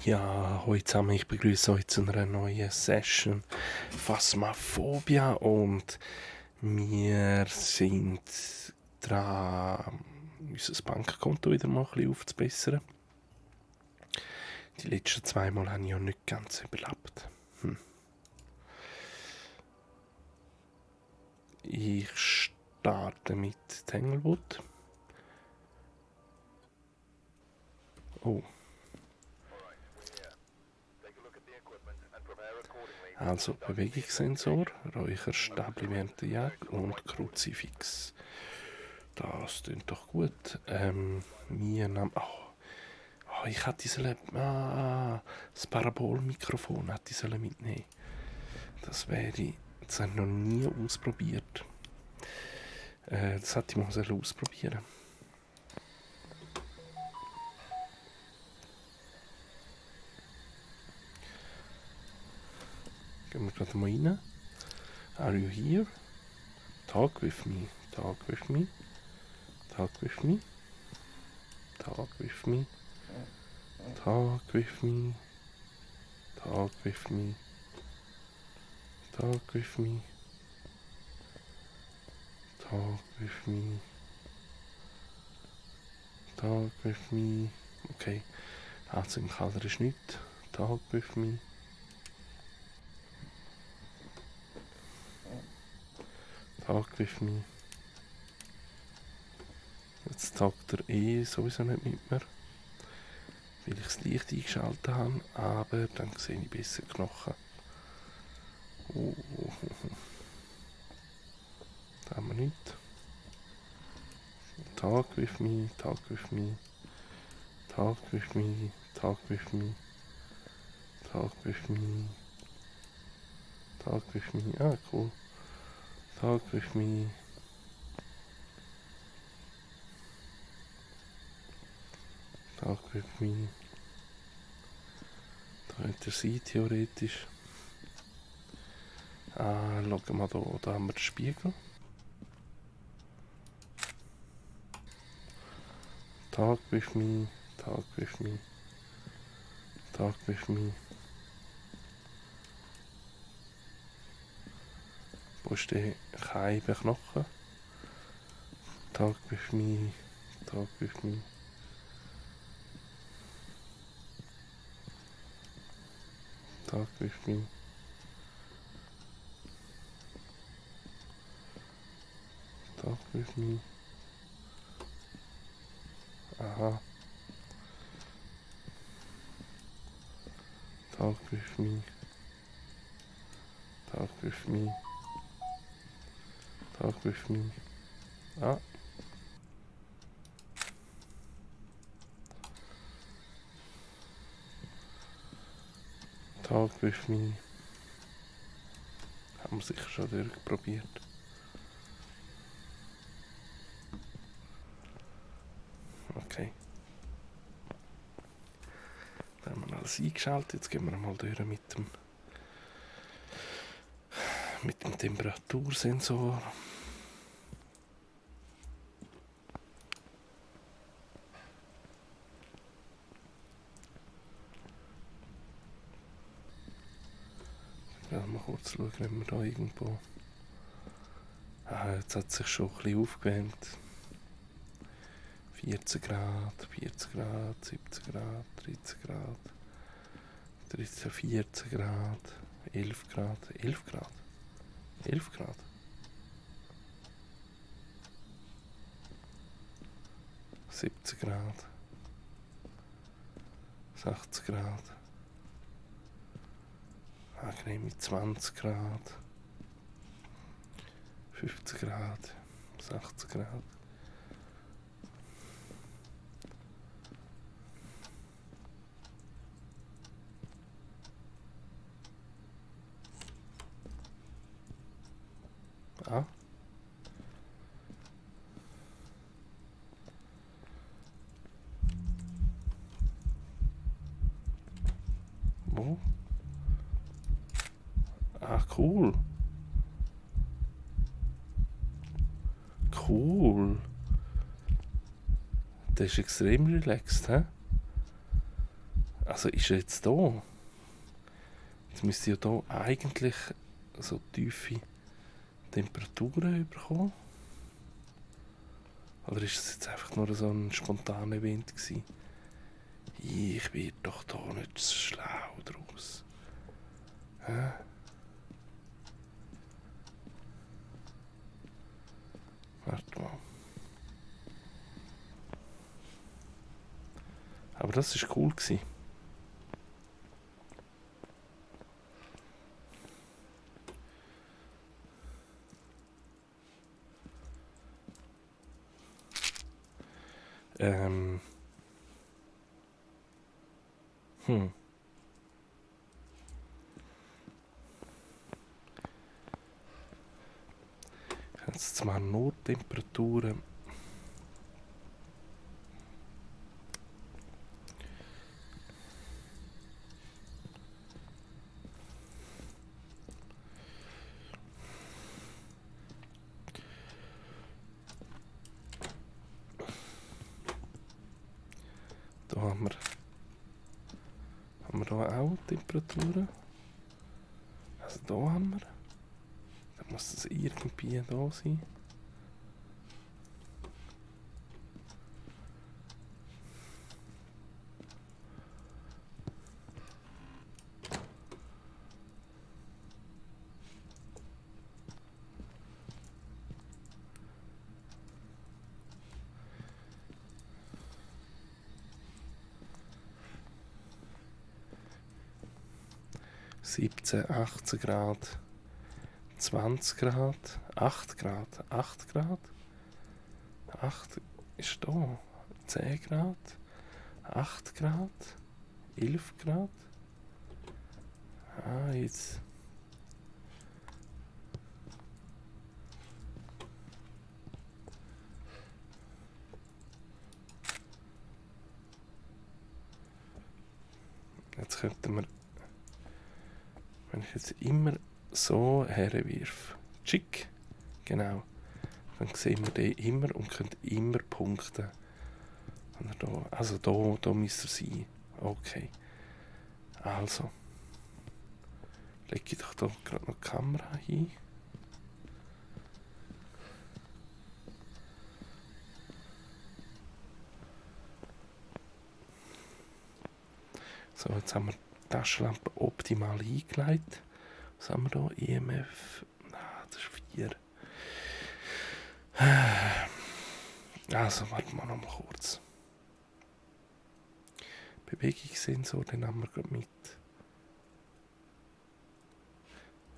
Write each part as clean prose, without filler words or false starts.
Ja, hallo zusammen, ich begrüße euch zu einer neuen Session Phasmaphobia und wir sind dran, unser Bankkonto wieder mal ein bisschen aufzubessern. Die letzten 2 Mal habe ich ja nicht ganz überlebt. Ich starte mit Tanglewood. Oh. Also Bewegungssensor, Räucherstäbli während der Jagd und Kruzifix. Das klingt doch gut. Wir nehmen... ich hätte das Parabolmikrofon hätte ich mitnehmen. Das wäre... Das habe ich noch nie ausprobiert. Das hätte ich mal ausprobieren. Gehen wir gerade mal rein. Are you here? Talk with me. Talk with me. Talk with me. Talk with me. Talk with me. Talk with me. Talk with me. Talk with me. Talk with me. Okay. Also im Keller ist nichts. Talk with me. Talk with me. Jetzt talkt er sowieso nicht mit mir, weil ich das Licht eingeschaltet habe, aber dann sehe ich besser Knochen. Da haben wir nichts. Talk with me, talk with me, talk with me, talk with me, talk with me, talk with me. Ah, cool. Talk with me. Talk with me. Da könnte er sein, theoretisch. Schauen wir mal hier, da haben wir den Spiegel. Talk with me, talk with me, talk with me. Wo ist der Knochen? Talk with me, talk with me. Talk with me. Talk with me. Aha. Talk with me. Talk with me. Talk with me. Ah. Talk with me. Haben wir sicher schon durchprobiert. Okay. Dann haben wir alles eingeschaltet. Jetzt gehen wir mal durch mit dem Temperatursensor. Mal kurz schauen, wenn wir da irgendwo... jetzt hat es sich schon ein bisschen aufgewärmt. 14 Grad, 40 Grad, 17 Grad, 13 Grad, 13, 14 Grad, 11 Grad, 11 Grad, 11 Grad. 17 Grad, 60 Grad, angenehm mit 20 Grad, 50 Grad, 60 Grad. Ah. Wo? Ah, cool. Cool. Das ist extrem relaxed, hä? Also ist er jetzt da? Jetzt müsste ja da eigentlich so tiefe Temperaturen bekommen. Oder ist es jetzt einfach nur so ein spontaner Event gewesen? Ich werde doch da nicht so schlau draus. Hä? Warte mal. Aber das war cool gewesen. Ähm. Hm. Jetzt zwar nur Temperaturen. Da haben wir da auch Temperaturen. Also da haben wir. Dann muss das irgendwie da sein. (17, 18 Grad, 20 Grad, 8 Grad, 8 Grad, 8 ist da, 10 Grad, 8 Grad, 11 Grad. Ah, jetzt. Jetzt könnten wir, wenn ich jetzt immer so herwirf, tschick, genau, dann sehen wir den immer und können immer punkten. Also da müsste er sein. Okay. Also. Lege ich doch da gerade noch die Kamera hin. So, jetzt haben wir die Taschenlampe optimal eingelegt. Was haben wir da? EMF. Das ist 4. Also, warten wir noch mal kurz. Bewegungssensor, den haben wir gerade mit.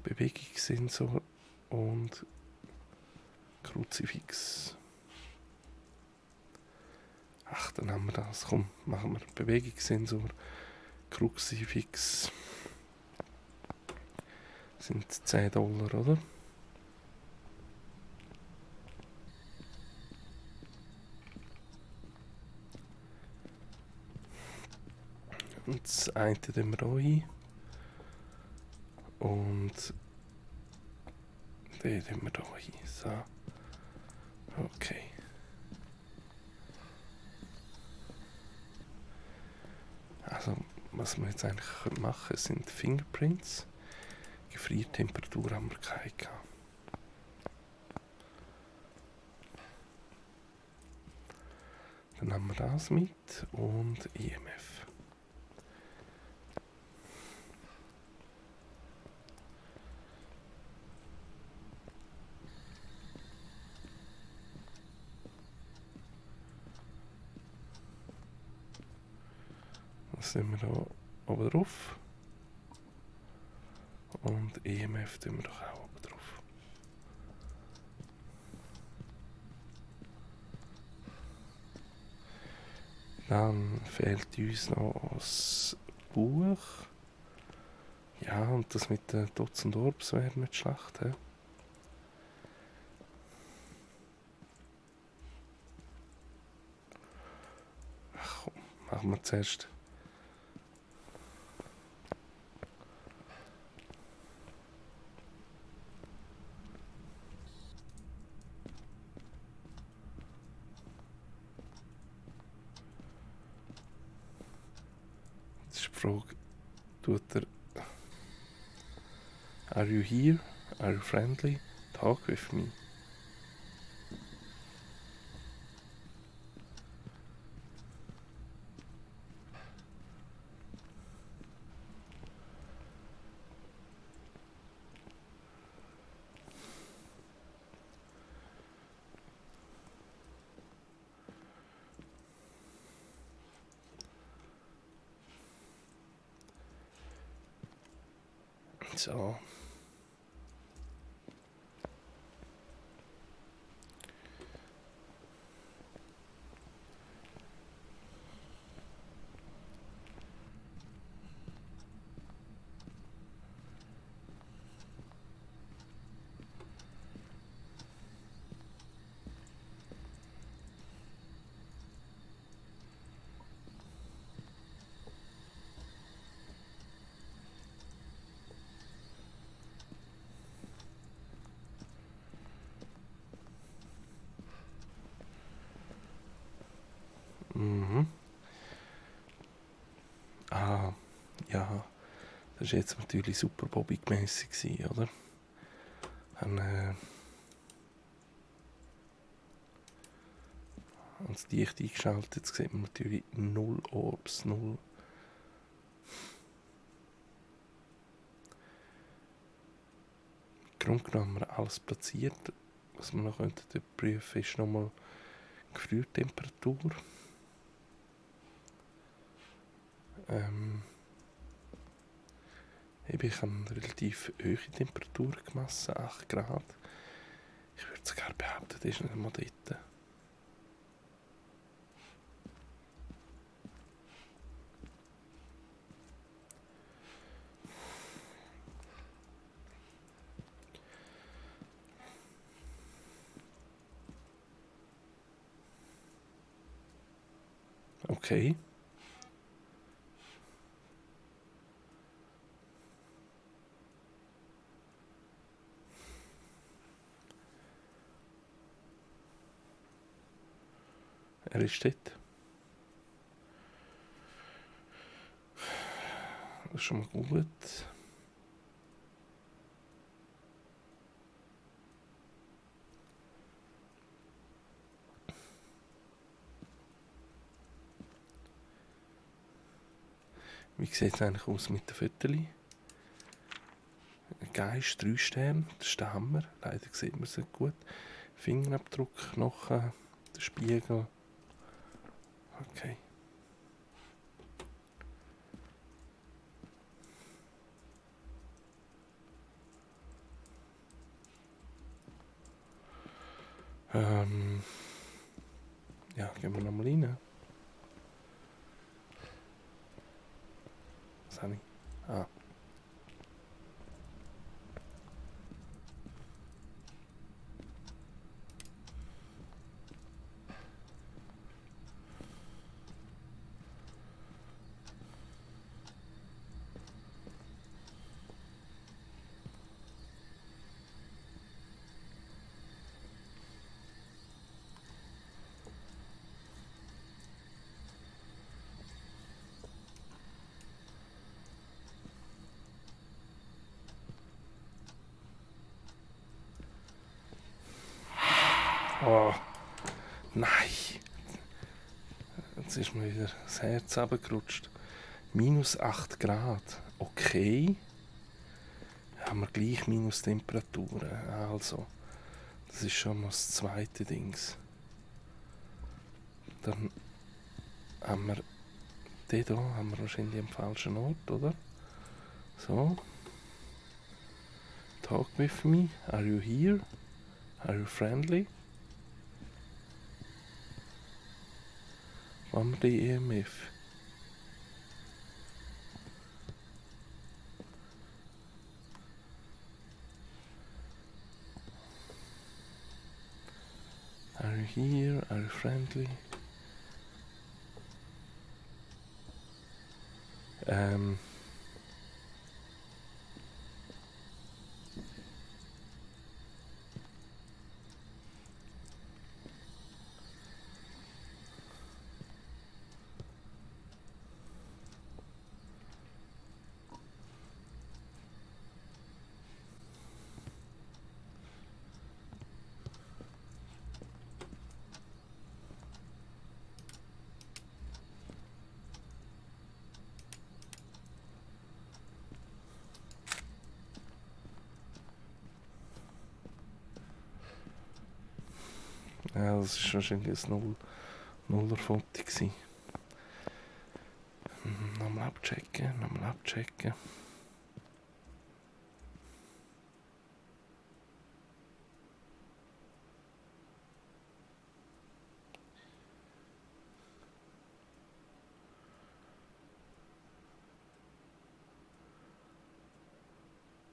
Bewegungssensor und Kruzifix. Ach, dann haben wir das. Komm, machen wir Bewegungssensor, Kruzifix. Sind $10, oder? Und das eine tun wir hier ein. Und den tun wir hier hin. So. Okay. Also, was wir jetzt eigentlich machen können, sind Fingerprints. Gefriertemperatur haben wir keine gehabt. Dann haben wir das mit und EMF. Das sind wir da oben drauf. Und EMF tun wir doch auch oben drauf. Dann fehlt uns noch das Buch. Ja, und das mit den Dots und Orbs wäre nicht schlecht. He? Ach komm, machen wir zuerst. Frage tut er: Are you here? Are you friendly? Talk with me. So. Mhm. Ah, ja. Das war jetzt natürlich super Bobby-mässig, oder? Haben das Licht eingeschaltet, jetzt sieht man natürlich null Orbs, null. Im Grunde genommen haben wir alles platziert. Was wir noch überprüfen könnten, ist nochmal die Gefriertemperatur. Ich habe eine relativ hohe Temperatur gemessen, 8 Grad. Ich würde sogar behaupten, das ist nicht einmal dort. Okay. Er ist dort. Das ist schon mal gut. Wie sieht es eigentlich aus mit den Fotos? Geist, 3 Sterne, das ist der Hammer. Leider sieht man es nicht gut. Fingerabdruck, Knochen, der Spiegel. Okay. Ja, gehen wir nochmal rein. Was habe ich? Ah. Oh, nein. Jetzt ist mir wieder das Herz runtergerutscht. Minus 8 Grad. Okay. Haben wir gleich Minustemperaturen. Also, das ist schon mal das zweite Dings. Dann haben wir den hier haben wir wahrscheinlich am falschen Ort, oder? So. Talk with me. Are you here? Are you friendly? Wo haben wir die EMF? Are you here? Are you friendly? Ja, das war wahrscheinlich ein Nuller-Foto gewesen. Nochmal abchecken.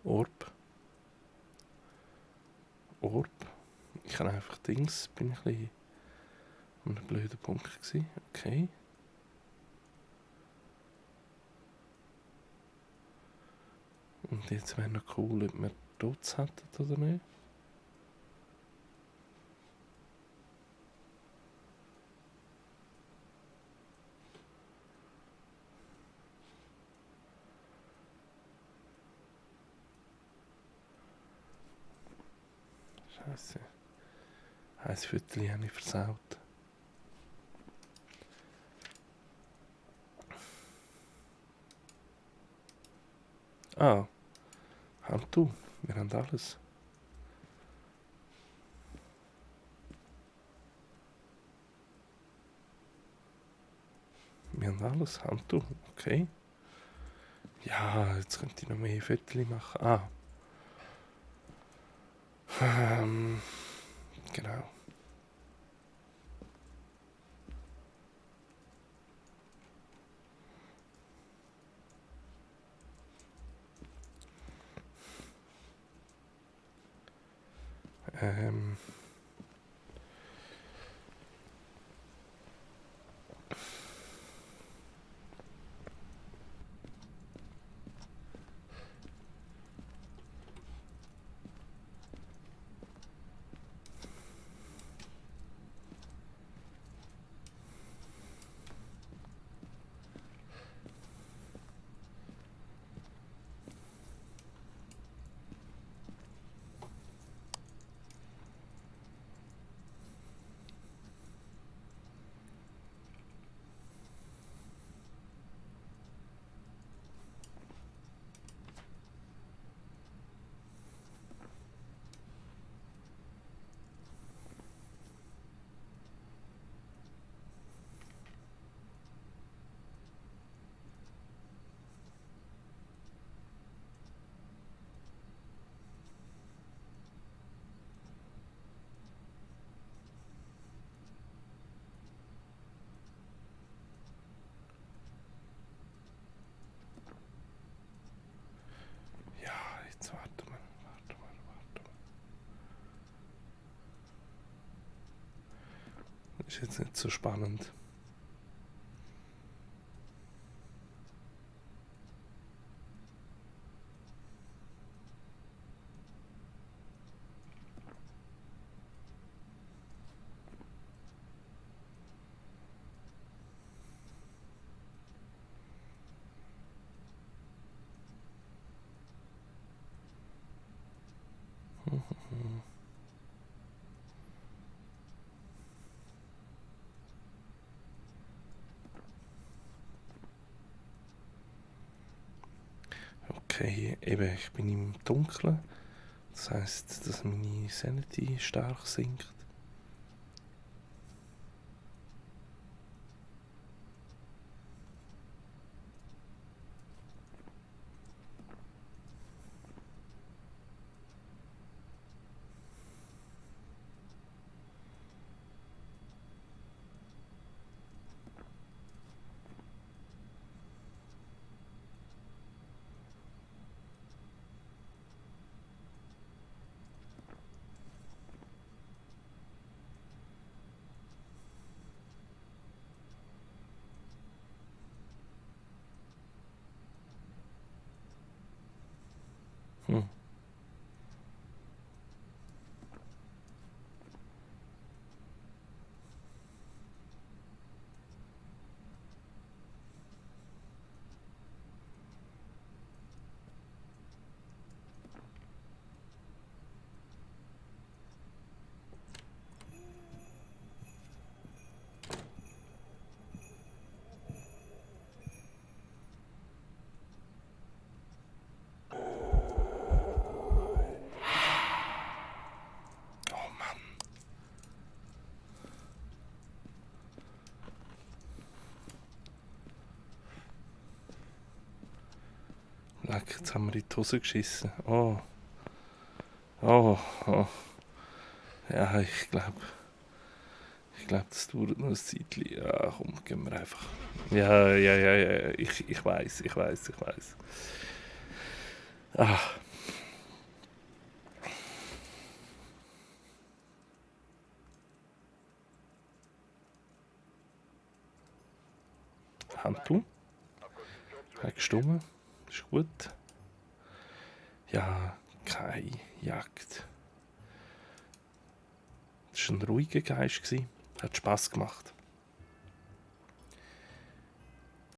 Orb. Ich habe einfach Dings, bin ich ein bisschen an einem blöden Punkt gewesen. Okay. Und jetzt wäre noch cool, ob wir Dots hätten oder nicht. Scheiße. Ein Viertel habe ich versaut. Ah, haben du. Wir haben alles. Haben du. Okay. Ja, jetzt könnte ich noch mehr Viertel machen. Ah. Genau. Ähm. Ja, jetzt warten wir. Das ist jetzt nicht so spannend. Okay, eben, ich bin im Dunkeln. Das heisst, dass meine Sanity stark sinkt. Leck, jetzt haben wir in die Hose geschissen. Oh, oh, oh. Ja, ich glaube, das dauert noch ein Zeitchen. Ja, komm, gehen wir einfach. Ja, ja, ja, ja, ich weiß, ich weiß, ich weiß. Ah, Handtuch, hat gestummen, ist gut. Ja, keine Jagd. Das war ein ruhiger Geist, hat Spass gemacht.